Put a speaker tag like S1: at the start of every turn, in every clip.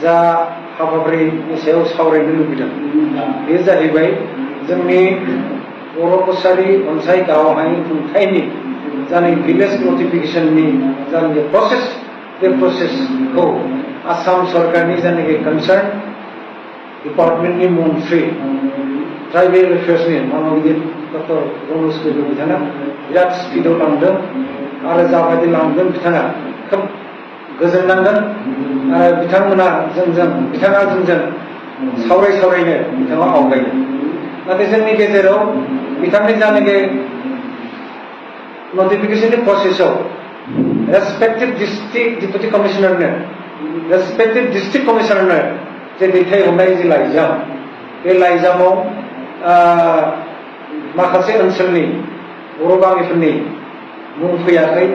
S1: जा हाबाफारिनि सायाव सावरायनो लुबैदों बे जाहैबाय जोंनि बर' कसारी अनसाय गावहाय खुंथायनि जानाय भिलेज नटिफिकेशननि जानाय प्रसेस बे प्रसेसखौ आसाम सरकारनि जानाखि कनसार्न डिपार्टमेन्टनि मन्थ्रि ट्राइबेल एफेयार्सनि मानबिगिर डक्टर रमेश बेगु बिथाङा बिराद स्पिडआव लांदों आरो जाबायदि लांदों बिथाङा खोब गोजोननांगोन आरो बिथाङा जोंजों सावरायनो बिथाङा आवगायदों नाथाय जोंनि गेजेराव बिथांनि जानाखि नटिफिकेशननि प्रसेसआव रेसपेक्टिभ डिस्ट्रिक्ट डिप्युटी कमिशनारनो रेसपेक्टिभ डिस्ट्रिक्ट कमिशनारनो जे दैथायहरनाय जे लाइजाम बे लाइजामाव माखासे ओनसोलनि बर' गामिफोरनि मुं फैयाखै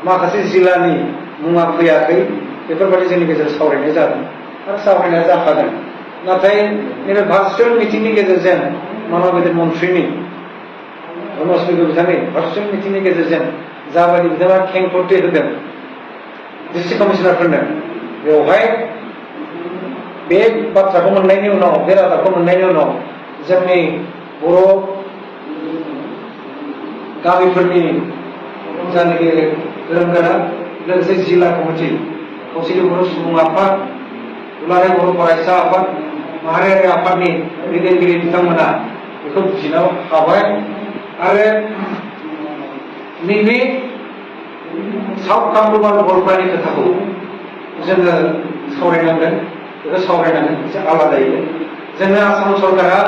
S1: माखासे जिल्लानि मुङा फैयाखै बेफोरबायदि जोंनि गेजेराव सावरायनाय जादों आरो सावरायनाया जाखादों नाथाय नैबे भार्चुवेल मिटिंनि गेजेरजों मानबिगिर मन्थ्रिनि रमेश बेगु बिथांनि भार्चुवेल मिटिंनि गेजेरजों जाबायदि बिथाङा खेंफोरथि होदों डिस्ट्रिक्ट कमिशनारफोरनो बेवहाय बे बाथ्राखौ मोननायनि उनाव बे रादाबखौ मोननायनि उनाव जोंनि बर' गामिफोरनि जानाखि गोरों गोरा लोगोसे जिल्ला कमिटि खौसेथि बर' सुबुं आफाद दुलाराय बर' फरायसा आफाद माहारियारि आफादनि दैदेनगिरि बिथांमोना बेखौ बुजिनो हाबाय आरो नैबे साउथ कामरुपान गवालपारानि खोथाखौ जोङो सावरायनांगोन बेखौ सावरायनांगोन एसे आलादायै जोङो आसाम सरकारा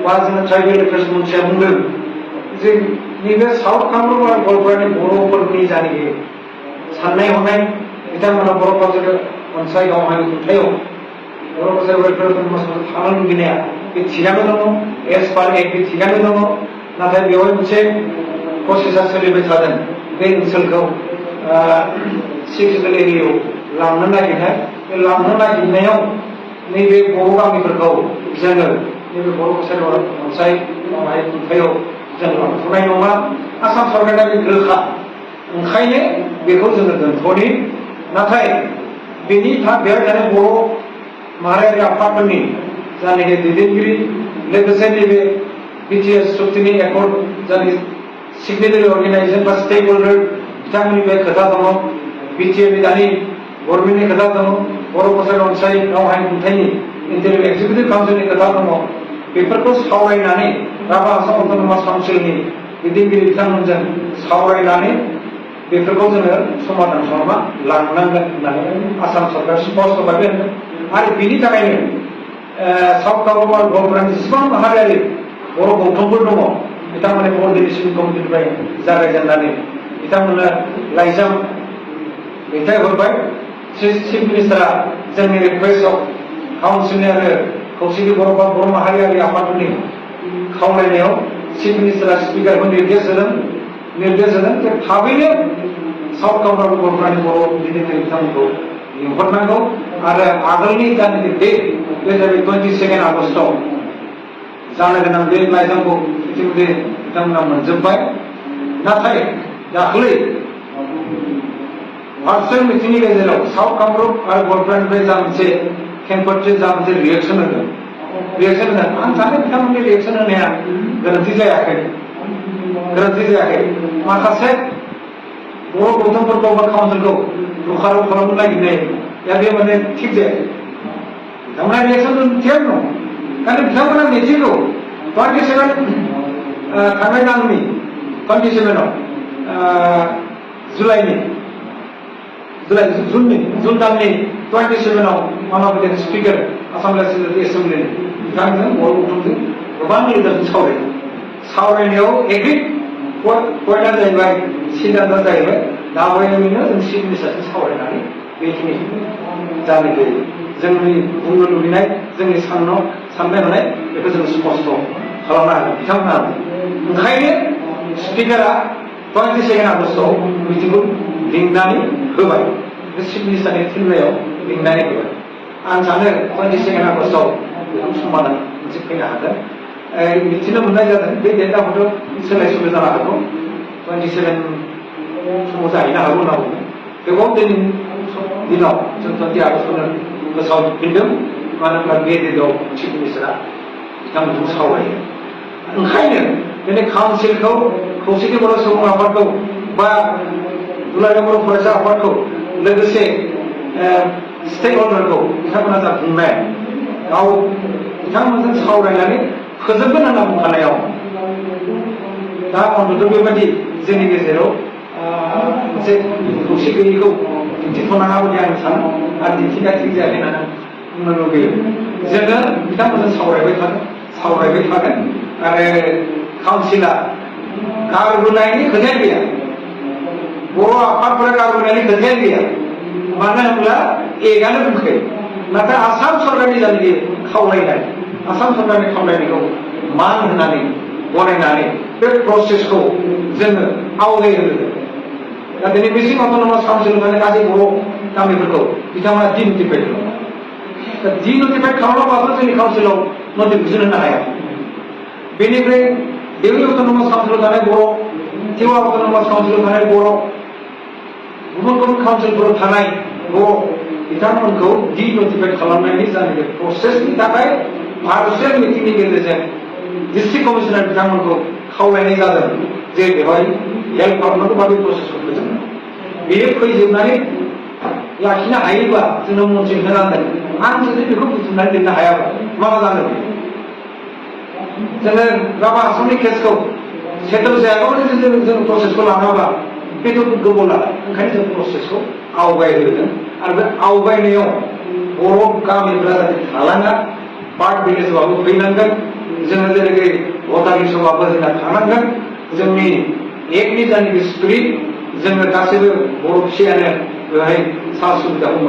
S1: बा जोङो ट्राइबेल एफेयार्स मन्थ्रिया बुंदों जे नैबे साउथ कामरुपान गवालपारानि बर'फोरनि जानाखि साननाय हनाय बिथांमोना बर' कसारी अनसाय गावहाय खुंथायाव बर' कसारी वेलफेयार समाजाव थानो लुबैनाया बे थिगानो दङ एस पार एक्ट बे थिगानो दङ नाथाय बेवहाय मोनसे प्रसेसा सोलिबाय थादों बे ओनसोलखौ सिक्सुवेल एरियायाव लांनो नागिरनाय बे लांनो नागिरनायाव नैबे बर' गामिफोरखौ जोङो नैबे बर' कसारी अनसाय गावहाय खुंथायाव जों लांथ'नाय नङा आसाम सरकारा बे रोखा ओंखायनो बेखौ जोङो दोनथ'नि नाथाय बेवहाय थानाय बर' माहारियारि आफादफोरनि जानाखि दैदेनगिरि लोगोसे नैबे बिटिएस चुक्तिनि एकर्ड जानाखि सिगनेटारि अर्गेनाइजेसन बा स्टेक हल्डार बिथांमोननि बे खोथा दङ बिटिएनि दानि गभर्नमेन्टनि खोथा दङ बर' कसारी अनसाय गावहाय खुंथायनि इन्टारिम एक्जिकिउटिभ काउन्सिलनि खोथा दङ बेफोरखौ सावरायनानै राभा आसाम अट'नमास काउन्सिलनि दैदेनगिरि बिथांमोनजों सावरायनानै बेफोरखौ जोङो समाधान खालामना लांनांगोन होननानै आसाम सरकार स्पष्ट भाबै होनदों आरो बिनि थाखायनो साउथ कामरुपान गवालपारानि जेसेबां माहारियारि बर' गौथुमफोर दङ बिथांमोननि क'अर्डिनेसन कमिटिनिफ्राय जागायजेननानै बिथांमोननो लाइजाम दैथायहरबाय चिफ मिनिस्टारा जोंनि रिकुवेस्टआव काउन्सिलनि आरो खौसेथि बर' माहारियारि आफादफोरनि खावलायनायाव चिफ मिनिस्टारा स्पिकारखौ निर्देश होदों जे थाबैनो साउथ कामरुपान गवालपारानि बर' दैदेनगिरि बिथांमोनखौ लिंहरनांगौ आरो आगोलनि जानाखि डेट बे जाबाय 22 आगस्टआव जानो गोनां बे लाइजामखौ इतिमध्य बिथांमोना मोनजोब्बाय नाथाय दाख्लै भार्चुवेल मिटिंनि गेजेराव साउथ कामरुप आरो गवालपारानिफ्राय जा मोनसे खेंफोरथि जा मोनसे रिएक्सन होदों आं सानो बिथांमोननि रिएक्सन होनाया गोरोन्थि जायाखै माखासे बर' गौथुमफोरखौ बा काउन्सिलखौ बोखारो खालामनो नागिरनाय दा बे माने थिग जायाखै बिथांमोना रिएक्सन थिग दं कारण बिथांमोना मिथिगौ 27 थांनाय दाननि 27 जुन दाननि 27 मानबिगिर स्पिकार आसाम लेजिस्लेटिभ एसेम्बलिनि बिथांजों बर' गौथुमजों गोबां लिडारजों सावरायनायाव एग्रि पइन्टआ जाहैबाय सिद्धान्तआ जाहैबाय दाबायदिनो जों चिफ मिनिस्टारजों सावरायनानै बेखिनि जानाखि जोंनि बुंनो लुबैनाय जोंनि साननाय हनाय बेखौ जों स्पष्ट खालामनो हागोन बिथांमोना ओंखायनो स्पिकारा 22 आगस्टआव मिटिंखौ लिंनानै होबाय चिफ मिनिस्टारनि थिननायाव लिंनानै होबाय आं सानो 22 आगस्टआव बेखौ समाधान मोनसे फैनो हागोन मिथिनो मोननाय जादों बे डेटआ हयथ' सोलाय सोल' जानो हागौ 27 समाव जाहैनो हागौ होनना बुङो बेखौ दिनाव जों 20 आगस्टनो फोसावफिनदों मानो होनब्ला बे डेटआव चिफ मिनिस्टारा बिथांमोनजों सावरायो ओंखायनो दिनै काउन्सिलखौ खौसेथि बर' सुबुं आफादखौ बा दुलाराय बर' फरायसा आफादखौ लोगोसे स्टेक हल्डारखौ बिथांमोना जा बुंनाय गाव बिथांमोनजों सावरायनानै फोजोबगोन होनना बुंखानायाव दा अन्तत बेबायदि जोंनि गेजेराव मोनसे खौसे गैयैखौ दिन्थिथ'नाङा बायदि आं सानो आरो दिन्थिनाया थिग जायाखै होननानै बुंनो लुबैयो जोङो बिथांमोनजों सावरायबाय थागोन आरो काउन्सिला गारबोनायनि खोथायानो गैया बर' आफादफोरा गारबोनायनि खोथायानो गैया मानो होनब्ला एकआनो बुंखायो नाथाय आसाम सरकारनि जायनाखि खावलायनाय आसाम सरकारनि खावलायनायखौ मान होनानै गनायनानै बे प्रसेसखौ जोङो आवगायहोदों दा दिनै मिसिं अट'नमास काउन्सिल होननानै गासै बर' गामिफोरखौ बिथांमोना डिनटिफाइड खालामो दा डिनटिफाइड खालामाबाथ' जोंनि काउन्सिलाव नटिफिकेसन होनो हाया बेनिफ्राय देवली अट'नमास काउन्सिलाव थानाय बर' टिवा अट'नमास काउन्सिलाव थानाय बर' गुबुन गुबुन काउन्सिलफोराव थानाय बर' बिथांमोनखौ डिनटिफाइड खालामनायनि जायनाखि प्रसेसनि थाखाय भारतसेल मिटिंनि गेजेरजों डिस्ट्रिक्ट कमिशनार बिथांमोनखौ खावलायनाय जादों जे बेवहाय हेल्प खालामनांगौ बा बे प्रसेसखौ फोजोबनो बेयो फैजोबनानै लाखिनो हायोबा जोंनो मोनसे होनांगोन आं जुदि बेखौ बुथुमनानै दोननो हायाबा मा जागोन जोङो राभा आसामनि केसखौ सेटेल जायाबाबो जों प्रसेसखौ लाङाबा बेथ' गोबाव लागोन ओंखायनो जों प्रसेसखौ आवगायहोदों आरो बे आवगायनायाव बर' गामिफ्रा जाहाथे थालाङा पार्ट भिलेजबाबो फैनांगोन जोङो जेरै भटार लिस्टआवबाबो जोंहा थानांगोन जोंनि एकनि जायनाखि स्पिरिट जोङो गासैबो बर' फिसायानो बेवहाय सा सुबिदाखौ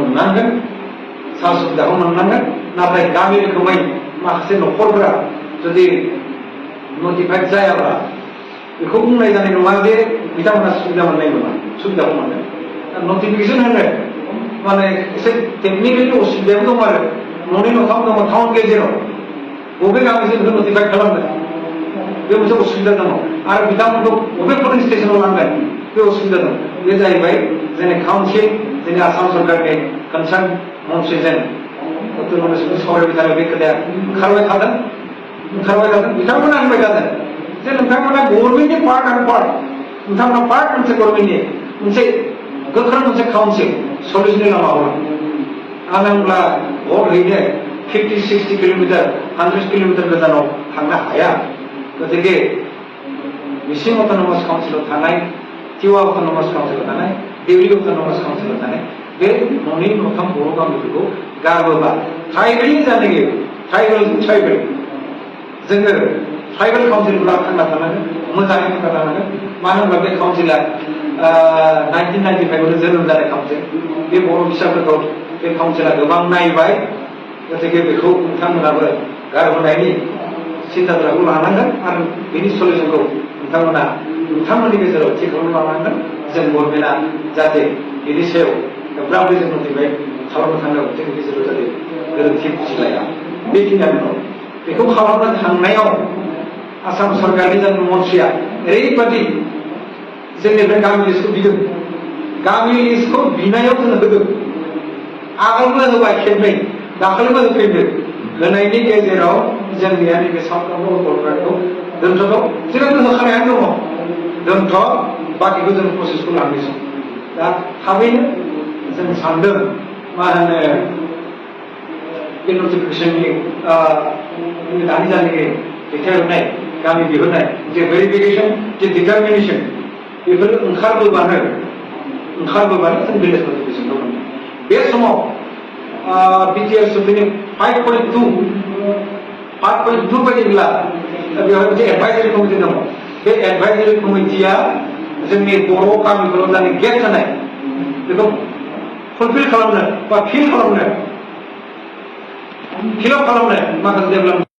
S1: मोननांगोन नाथाय गामि रोखोमै माखासे न'खरफोरा जुदि नटिफाइड जायाब्ला बेखौ बुंनाय जानाय नङा जे बिथांमोना सुबिदा मोननाय नङा सुबिदाखौ मोनगोन नटिफिकेसन होनो माने एसे टेकनिकेलि असुबिदाबो दं आरो न'नि न'थाम दङ टाउन गेजेराव बबे गामिजों बेखौ नटिफाइड खालामगोन बे मोनसे असुबिदा दङ आरो बिथांमोनखौ बबे पुलिस स्टेसनाव लांगोन बे असुबिदा दं बे जाहैबाय जोंनि काउन्सिल जोंनि आसाम सरकारनि कनसार्न मन्थ्रिजों सावरायबाय थानाय बे खोथाया ओंखारबाय थादों बिथांमोना होनबाय थादों जे नोंथांमोना गभर्नमेन्टनि पार्ट एन्ड पार्ट नोंथांमोना पार्ट मोनसे गभर्नमेन्टनि मोनसे गोख्रों मोनसे काउन्सिल सल्युसननि लामायाव मानो होनब्ला भट हैनो 50-60 किल'मिटार 100 किल'मिटार गोजानाव थांनो हाया गतिके मिसिं अट'नमास काउन्सिलाव थानाय टिवा अट'नमास काउन्सिलाव थानाय देवली अट'नमास काउन्सिलाव थानाय बे न'नि न'थाम बर' गामिफोरखौ गारबोबा ट्राइबेलनि जानाखि ट्राइबेल जोङो ट्राइबेल काउन्सिलफोरा थांना थानांगोन मोजाङै थांना थानांगोन मानो होनब्ला बे काउन्सिला 1995 जोनोम जानाय काउन्सिल बे बर' फिसाफोरखौ बे काउन्सिला गोबां नायबाय गतिके बेखौ नोंथांमोनाबो गारबोनायनि सिन्थाधाराखौ लानांगोन आरो बेनि सलिउसनखौ नोंथांमोननि गेजेराव थि खालामना लानांगोन जों गभर्नमेन्टआ जाहाथे बेनि सायाव गोब्राबै जों नटिफाइड खालामनो थांनायाव जोंनि गेजेराव जाहाथे गोरोन्थि बुजिलाया बेखिनियानो दं बेखौ खालामनो थांनायाव आसाम सरकारनि जाय मन्थ्रिया ओरैबायदि जोंनिफ्राय गामि लिस्टखौ बिदों गामि लिस्टखौ बिनायाव जोङो होदों आगोलबो होबाय खेबनै दाखालिबो होफैदों होनायनि गेजेराव जोंनिया नैबे सानफ्रोमबो गथ'फोरखौ दोनथ'दों जोङो होखानायानो दङ दोनथ' बाखिखौ जों प्रसेसखौ लांनोसै दा थाबैनो जों सानदों मा होनो बे नटिफिकेसननि दानि जायनाखि दैथायहरनाय गामि बिहरनाय जे भेरिफिकेसन जे डिटारमिनेसन बेफोरो ओंखारबोबानो जों भिलेज नटिफिकेसनखौ मोनो बे समाव बिटिआर सफैनो 5.2 बायदिब्ला बेवहाय मोनसे एडभाइजारि कमिटि दङ बे एडभाइजारि कमिटिया जोंनि बर' गामिफोराव जानाय गेप जानाय बेखौ फुलफिल खालामनो बा फिल आप खालामनो माखासे डेभेलपमेन्ट